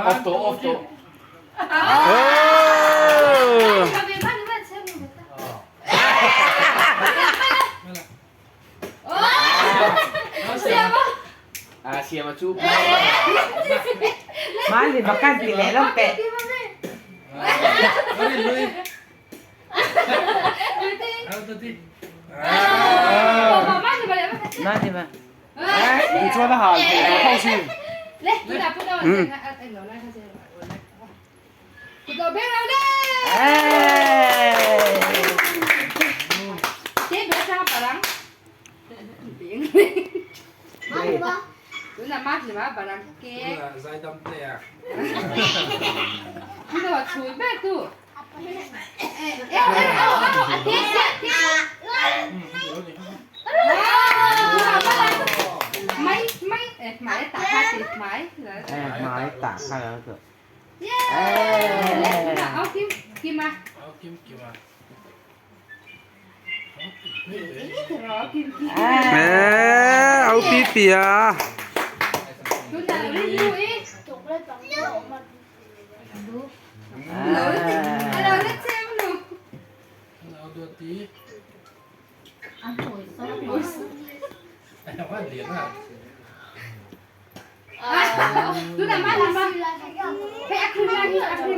Off tawh off tawh. Ah siam a chu. Mali makan ti leh lo teh. Mali ma. Chuan a hal thei lo tho sin. Hmai tah kha lo duh. Au pi pi a.